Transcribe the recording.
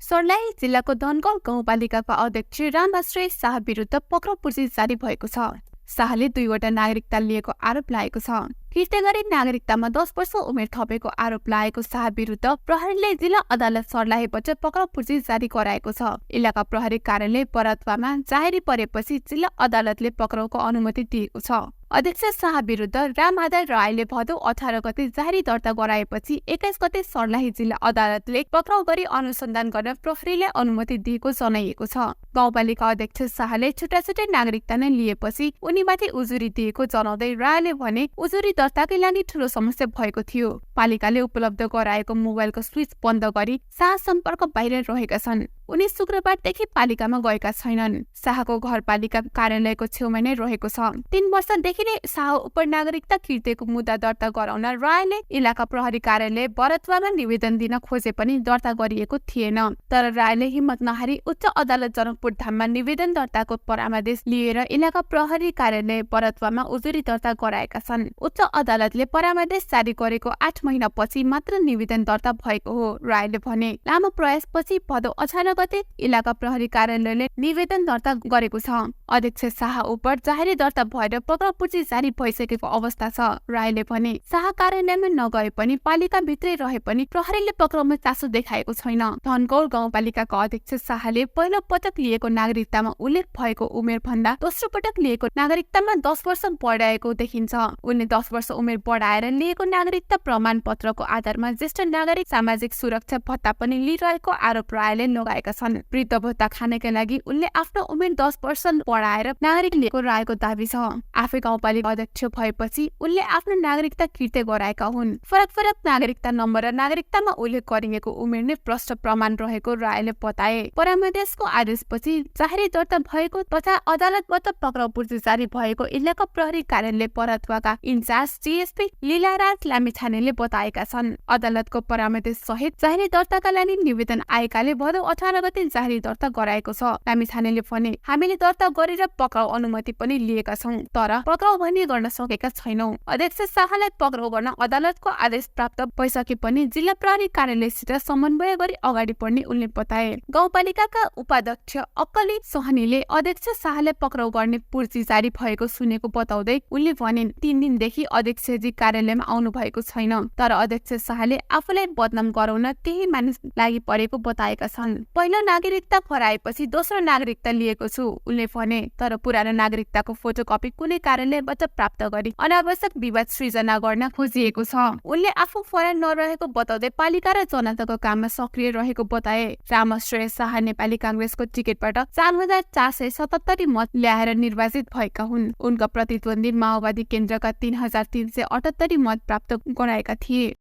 सर्लाही जिल्लाको धनकौल गाउँपालिकाका अध्यक्ष आश्रय शाह विरुद्ध पक्राउ पुर्जी जारी भएको छ। शाहले 2 वटा नागरिकता लिएको आरोप लागेको छ। कृत्य गरी नागरिकतामा 10 वर्ष उमेर थपेको आरोप लागेको शाह विरुद्ध प्रहरीले जिल्ला अदालत सर्लाहीबाट पक्राउ पुर्जी जारी गराएको छ। इलाका प्रहरी कार्यालय परतवामा जाहेरी परेपछि जिल्ला अदालतले पक्राउको अनुमति दिएको छ। अध्यक्ष शाह विरुद्ध रामआधार रायले भदौ 18 गते जाहेरी दर्ता गराएपछि 21 गते सर्लाही जिल्ला अदालतले पक्राउ गरी अनुसन्धान गर्न प्रहरीले अनुमति दिएको जनाइएको छ। गाउँपालिका अध्यक्ष शाहले छुट्टा-छुट्टै नागरिकता नै लिएपछि उनीमाथि उजुरी दिएको जनाउँदै रायले भने उजुरी दर्ताकै लागि ठूलो समस्या भएको थियो। पालिकाले उपलब्ध गराएको मोबाइलको स्विच बन्द गरी शाह सम्पर्क बाहिर रहेका छन्। उनी शुक्रबारदेखि पालिकामा गएका छैनन्। शाहको घर पालिका कार्यालयको छेउमा नै रहेको छ। 3 वर्षदेखि नै शाह उप नागरिकता कृत्यको मुद्दा दर्ता गराउन रायले इलाका प्रहरी कार्यालय बरतवामा निवेदन दिन खोजे पनि दर्ता गरिएको थिएन। तर रायले हिम्मत नहारी उच्च अदालत जनकपुर धाममा निवेदन दर्ताको परामर्श लिएर इलाका प्रहरी कार्यालय बरतवामा उजुरी दर्ता गराएका छन्। उच्च अदालतले परामर्श जारी गरेको 8 महिनापछि मात्र निवेदन दर्ता भएको हो। रायले भने लामो प्रयासपछि भदौ 18 गते इलाका प्रहरी कार्यालयले निवेदन दर्ता गरेको छ। अध्यक्ष शाह उप जाहेरी दर्ता भएर पक्राउ पुर्जी जारी भइसकेको अवस्था छ। रायले भने शाह कार्यालयमा नगए पनि पालिका भित्रै रहे पनि प्रहरीले पक्राउमा चासो देखाएको छैन। धनकौल गाउँपालिकाका अध्यक्ष शाहले पहिलो पटक लिएको नागरिकतामा उल्लेख भएको उमेर भन्दा दोस्रो पटक लिएको नागरिकतामा 10 वर्ष बढाएको देखिन्छ। उनले 10 वर्ष उमेर बढाएर लिएको नागरिकता प्रमाण पत्रको आधारमा ज्येष्ठ नागरिक सामाजिक सुरक्षा भत्ता पनि लिइरहेको आरोप रायले लगाएका छन्। वृद्ध भत्ता खानका लागि उनले आफ्नो उमेर 10 वर्ष बढाएर नागरिक लिएको रायको दाबी छ। आफै गाउँपालिका अध्यक्ष भएपछि उनले आफ्नो नागरिकता कृत्य गराएका हुन्। फरक नागरिकता नम्बर र नागरिकतामा उल्लेख गरिएको उमेर नै प्रष्ट प्रमाण रहेको रायले बताए। परामर्शको आदेशपछि जाहेरी दर्ता भएको तथा अदालतबाट पक्राउ पुर्जी जारी भएको इलाका प्रहरी कार्यालय परतवाका इन्चार्ज जीएसपी लीलाराज लामिछानेले बताएका छन्। अदालतको परामर्श सहित जाहेरी दर्ताका लागि निवेदन आएकाले भदौ 18 गते जाहेरी दर्ता गराएको छ। लामिछानेले भने हामीले दर्ता गरेर पक्राउ अनुमति पनि लिएका छौं, तर पक्राउ भने गर्न सकेका छैनौं। अध्यक्ष शाहलाई पक्राउ गर्न अदालतको आदेश प्राप्त भइसके पनि जिल्ला प्रहरी कार्यालयसित समन्वय गरी अगाडि बढ्ने उनले बताए। गाउँपालिकाका उपाध्यक्ष अक्कली सोहनीले अध्यक्ष शाहलाई पक्राउ गर्ने पुर्जी जारी भएको सुनेको बताउँदै उनले भने 3 दिनदेखि अध्यक्षजी कार्यालयमा आउनु भएको छैन। तर अध्यक्ष शाहले आफूलाई बदनाम गराउन केही मानिस लागि परेको बताएका छन्। पहिलो नागरिकता फराएपछि दोस्रो नागरिकता लिएको छु उनले भने। तर पुरानो नागरिकताको फोटोकपी कुनै कार्यालयबाट प्राप्त गरी अनावश्यक विवाद सृजना गर्न खोजिएको छ। उनले आफू फरार नरहेको बताउँदै पालिका र जनताको काममा सक्रिय रहेको बताए। आश्रय शाह नेपाली कांग्रेसको टिकटबाट 4477 मत ल्याएर निर्वाचित भएका हुन्। उनका प्रतिद्वन्दी माओवादी केन्द्रका 3378 मत प्राप्त गराएका थिए।